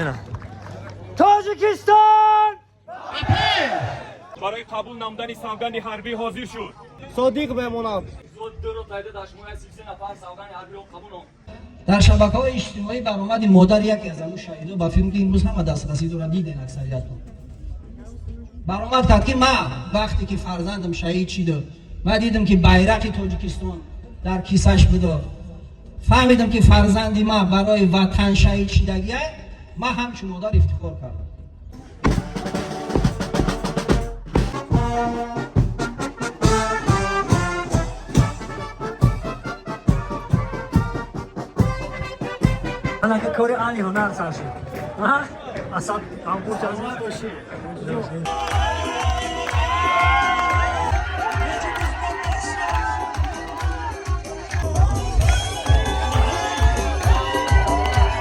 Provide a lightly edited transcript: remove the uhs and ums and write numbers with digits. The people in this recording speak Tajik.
Ина Тоҷикистон Барои қабул намудани савганди ҳарбӣ ҳозир шуд. Содиқ мемонам. Дар шабакаҳои иҷтимоӣ баромади модари яке аз ҳамун шаҳидо, ба филм, ки имрӯз ҳама дастрасӣ дорад, диден аксариятон, баромад кард, ки ма вақте ки фарзандам шаҳид шиду ма дидам, ки байрақи Тоҷикистон дар кисаш будо, фаҳмидам, ки фарзанди ма барои ватан шаҳид шидагия, ма ҳамчун модар ифтихор кардам. Анака кори ани ҳунар сар шуд. Асад ҳампур.